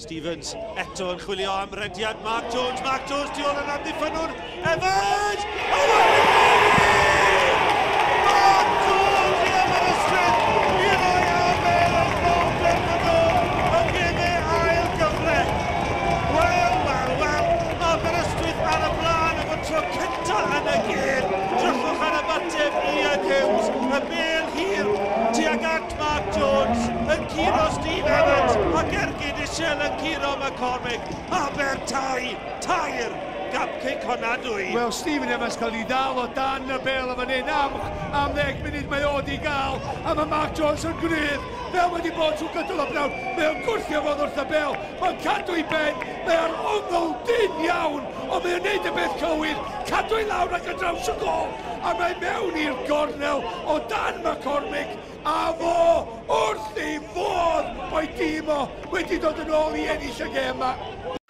Stevens eto yn chwilio am rediad Mark Jones. Mark Jones tu ôl yn amddiffynwr. Evans! Oh, Mark Jones i Aberystwyth i roi Aber yn rownd derfynol y gemau ail gyfle. Wel, wel, wel, mae Aberystwyth ar y blaen am y tro cyntaf yn y gêm. Drychwch ar ymateb Ian Hughes, y bêl hir tuag at Mark Jones, yn curo Steve Evans, ac ergyd isel yn curo McCormick. Abertau, 3, gap Cei Connah 2. Wel, Stephen Evans cael ei ddal o dan y bêl o fan hyn am 10 munud mae o di gael. A mae Mark Jones yn gryf, fel wedi bod trwy gydol y pnawn. Mae o'n gwrthio fod wrth y bêl, mae'n cadw i ben, mae ar ongl dyn iawn, ond mae o'n neud y beth cywir, cadw i lawr ac ar draws y gol, a mae mewn i'r gornel o dan McCormick, a fo wrth ei fodd o'i dîm o wedi dod yn ôl i ennill y gêm yma.